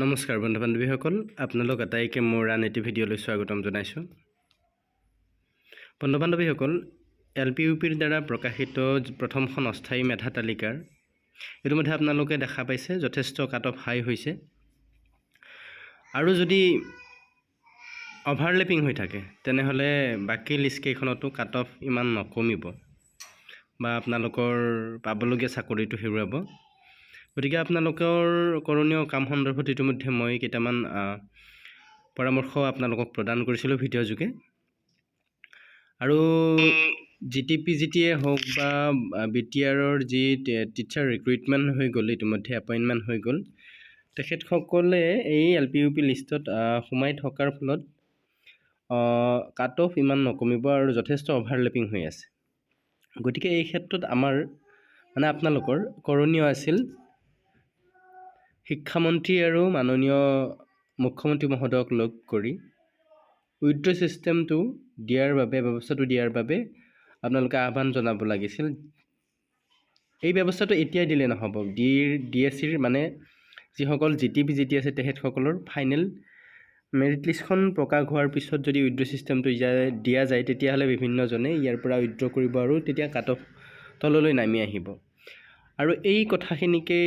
নমস্কাৰ বন্ধু বান্ধৱীসকল, আপোনালোক আটাইকে মোৰ আন এটি ভিডিঅ'লৈ স্বাগতম জনাইছোঁ। বন্ধু বান্ধৱীসকল, এল পি ইউ পিৰ দ্বাৰা প্ৰকাশিত প্ৰথমখন অস্থায়ী মেধা তালিকাৰ ইতিমধ্যে আপোনালোকে দেখা পাইছে, যথেষ্ট কাট অফ হাই হৈছে আৰু যদি অভাৰলেপিং হৈ থাকে, তেনেহ'লে বাকী লিষ্টকেইখনতো কাট অফ ইমান নকমিব বা আপোনালোকৰ পাবলগীয়া চাকৰিটো হেৰুৱাব। গতিকে আপোনালোকৰ কৰণীয় কাম সন্দৰ্ভত ইতিমধ্যে মই কেইটামান পৰামৰ্শ আপোনালোকক প্ৰদান কৰিছিলোঁ ভিডিঅ' যোগে। আৰু জি টি পি জি টিয়ে হওক বা বি টি আৰৰ যি টিচাৰ ৰিক্ৰুইটমেণ্ট হৈ গ'ল, ইতিমধ্যে এপইণ্টমেণ্ট হৈ গ'ল, তেখেতসকলে এই এল পি ইউ পি লিষ্টত সোমাই থকাৰ ফলত কাট অফ ইমান নকমিব আৰু যথেষ্ট অভাৰলেপিং হৈ আছে। গতিকে এই ক্ষেত্ৰত আমাৰ, মানে আপোনালোকৰ কৰণীয় আছিল শিক্ষামন্ত্ৰী আৰু মাননীয় মুখ্যমন্ত্ৰী মহোদয়ক লগ কৰি উইড্ৰ ছিষ্টেমটো দিয়াৰ বাবে, ব্যৱস্থাটো দিয়াৰ বাবে আপোনালোকে আহ্বান জনাব লাগিছিল। এই ব্যৱস্থাটো এতিয়াই দিলে নহ'ব। ডি এছ চিৰ, মানে যিসকল G T P G T আছে, তেখেতসকলৰ ফাইনেল মেৰিট লিষ্টখন প্ৰকাশ হোৱাৰ পিছত যদি উইড্ৰ ছিষ্টেমটো দিয়া যায়, তেতিয়াহ'লে বিভিন্নজনে ইয়াৰ পৰা উইড্ৰ কৰিব আৰু তেতিয়া কাট অফ তললৈ নামি আহিব। আৰু এই কথাখিনিকে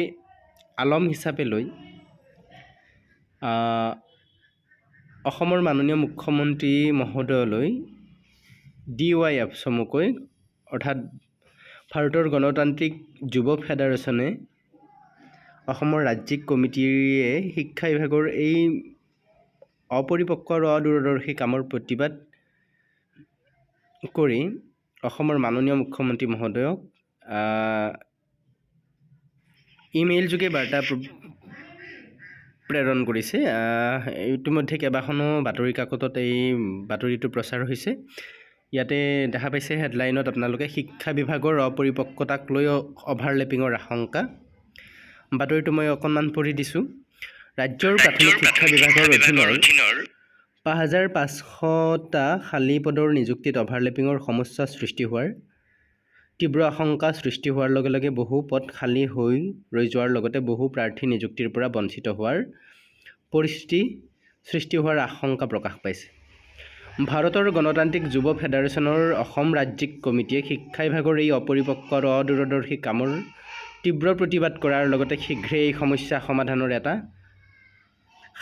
আলম হিচাপে লৈ অসমৰ মাননীয় মুখ্যমন্ত্ৰী মহোদয়লৈ ডি ৱাই এফ চমুকৈ, অৰ্থাৎ ভাৰতৰ গণতান্ত্ৰিক যুৱ ফেডাৰেশ্যনে অসমৰ ৰাজ্যিক কমিটিয়ে শিক্ষা বিভাগৰ এই অপৰিপক্ক আৰু অদূৰদৰ্শী কামৰ প্ৰতিবাদ কৰি অসমৰ মাননীয় মুখ্যমন্ত্ৰী মহোদয়ক ইমেইল যোগে বাৰ্তা প্ৰেৰণ কৰিছে। ইতিমধ্যে কেইবাখনো বাতৰি কাকতত এই বাতৰিটো প্ৰচাৰ হৈছে। ইয়াতে দেখা পাইছে হেডলাইনত আপোনালোকে, "শিক্ষা বিভাগৰ অপৰিপক্কতাক লৈ অভাৰলেপিঙৰ আশংকা"। বাতৰিটো মই অকণমান পঢ়ি দিছোঁ। ৰাজ্যৰ প্ৰাথমিক শিক্ষা বিভাগৰ অধীনৰ 5500টা খালী পদৰ নিযুক্তিত অভাৰলেপিঙৰ সমস্যা সৃষ্টি হোৱাৰ তীব্ৰ আশংকা সৃষ্টি হোৱাৰ লগে লগে বহু পদ খালী হৈ ৰৈ যোৱাৰ লগতে বহু প্ৰাৰ্থী নিযুক্তিৰ পৰা বঞ্চিত হোৱাৰ পৰিস্থিতি সৃষ্টি হোৱাৰ আশংকা প্ৰকাশ পাইছে। ভাৰতৰ গণতান্ত্ৰিক যুৱ ফেডাৰেশ্যনৰ অসম ৰাজ্যিক কমিটিয়ে শিক্ষা বিভাগৰ এই অপৰিপক্ক আৰু অদূৰদৰ্শী কামৰ তীব্ৰ প্ৰতিবাদ কৰাৰ লগতে শীঘ্ৰে এই সমস্যা সমাধানৰ এটা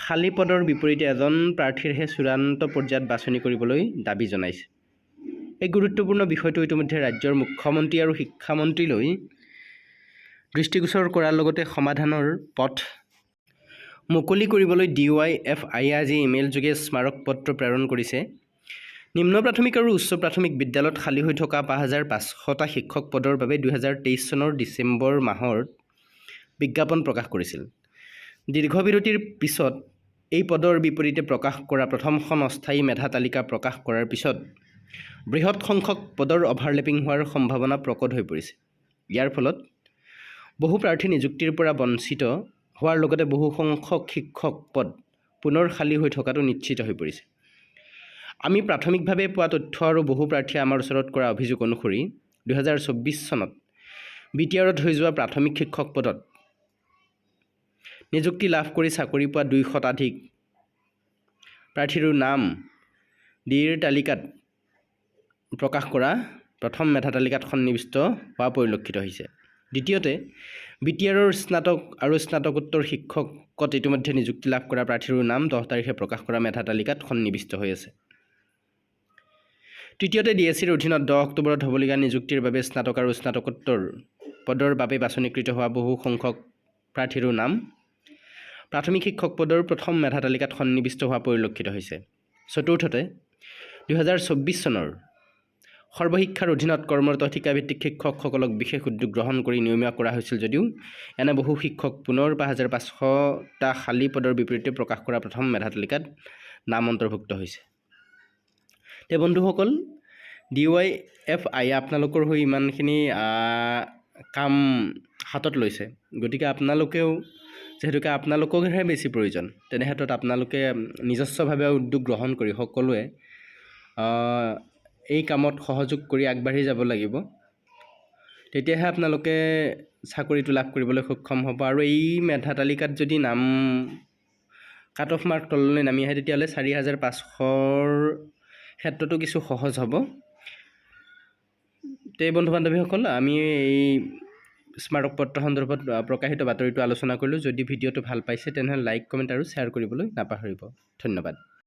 খালী পদৰ বিপৰীতে এজন প্ৰাৰ্থীৰহে চূড়ান্ত পৰ্যায়ত বাছনি কৰিবলৈ দাবী জনাইছে। এই গুৰুত্বপূৰ্ণ বিষয়টো ইতিমধ্যে ৰাজ্যৰ মুখ্যমন্ত্ৰী আৰু শিক্ষামন্ত্ৰীলৈ দৃষ্টিগোচৰ কৰাৰ লগতে সমাধানৰ পথ মুকলি কৰিবলৈ ডি ৱাই এফ আইয়ে আজি ইমেইল যোগে স্মাৰক পত্ৰ প্ৰেৰণ কৰিছে। নিম্ন প্ৰাথমিক আৰু উচ্চ প্ৰাথমিক বিদ্যালয়ত খালী হৈ থকা 5500টা শিক্ষক পদৰ বাবে 2023 চনৰ ডিচেম্বৰ মাহত বিজ্ঞাপন প্ৰকাশ কৰিছিল। দীৰ্ঘ বিৰতিৰ পিছত এই পদৰ বিপৰীতে প্ৰকাশ কৰা প্ৰথমখন অস্থায়ী মেধা তালিকা প্ৰকাশ কৰাৰ পিছত বৃহৎ সংখ্যক পদৰ অভাৰলেপিং হোৱাৰ সম্ভাৱনা প্ৰকট হৈ পৰিছে। ইয়াৰ ফলত বহু প্ৰাৰ্থী নিযুক্তিৰ পৰা বঞ্চিত হোৱাৰ লগতে বহু সংখ্যক শিক্ষক পদ পুনৰ খালী হৈ থকাটো নিশ্চিত হৈ পৰিছে। আমি প্ৰাথমিকভাৱে পোৱা তথ্য আৰু বহু প্ৰাৰ্থীয়ে আমাৰ ওচৰত কৰা অভিযোগ অনুসৰি 2024 চনত বি টি আৰত হৈ যোৱা প্ৰাথমিক শিক্ষক পদত নিযুক্তি লাভ কৰি চাকৰি পোৱা 2 শতাধিক প্ৰাৰ্থীৰো নাম ডিৰ তালিকাত প্ৰকাশ কৰা প্ৰথম মেধা তালিকাত সন্নিৱিষ্ট হোৱা পৰিলক্ষিত হৈছে। দ্বিতীয়তে, বি টি আৰৰ স্নাতক আৰু স্নাতকোত্তৰ শিক্ষকত ইতিমধ্যে নিযুক্তি লাভ কৰা প্ৰাৰ্থীৰো নাম 10 তাৰিখে প্ৰকাশ কৰা মেধা তালিকাত সন্নিৱিষ্ট হৈ আছে। তৃতীয়তে, ডি এছ চিৰ অধীনত 10 অক্টোবৰত হ'বলগীয়া নিযুক্তিৰ বাবে স্নাতক আৰু স্নাতকোত্তৰ পদৰ বাবে বাছনিকৃত হোৱা বহু সংখ্যক প্ৰাৰ্থীৰো নাম প্ৰাথমিক শিক্ষক পদৰ প্ৰথম মেধা তালিকাত সন্নিৱিষ্ট হোৱা পৰিলক্ষিত হৈছে। চতুৰ্থতে, 2024 চনৰ সৰ্বশিক্ষাৰ অধীনত কৰ্মৰত ঠিকাভিত্তিক শিক্ষকসকলক বিশেষ উদ্যোগ গ্ৰহণ কৰি নিয়মীয়া কৰা হৈছিল যদিও এনে বহু শিক্ষক পুনৰ 5500টা খালী পদৰ বিপৰীতে প্ৰকাশ কৰা প্ৰথম মেধা তালিকাত নাম অন্তৰ্ভুক্ত হৈছে। তে বন্ধুসকল, ডি ৱাই এফ আই আপোনালোকৰ হৈ ইমানখিনি কাম হাতত লৈছে। গতিকে আপোনালোকেও, যিহেতুকে আপোনালোকৰহে বেছি প্ৰয়োজন, তেনে ক্ষেত্ৰত আপোনালোকে নিজস্বভাৱে উদ্যোগ গ্ৰহণ কৰি সকলোৱে এই কামত সহযোগ কৰি আগবাঢ়ি যাব লাগিব। তেতিয়াহে আপোনালোকে চাকৰিটো লাভ কৰিবলৈ সক্ষম হ'ব। আৰু এই মেধা তালিকাত যদি নাম কাট অফ মাৰ্ক তললৈ নামি আহে, তেতিয়াহ'লে 4500ৰ ক্ষেত্ৰতো কিছু সহজ হ'ব। তে বন্ধু বান্ধৱীসকল, আমি এই স্মাৰক পত্ৰ সন্দৰ্ভত প্ৰকাশিত বাতৰিটো আলোচনা কৰিলোঁ। যদি ভিডিঅ'টো ভাল পাইছে, তেনেহ'লে লাইক, কমেণ্ট আৰু শ্বেয়াৰ কৰিবলৈ নাপাহৰিব। ধন্যবাদ।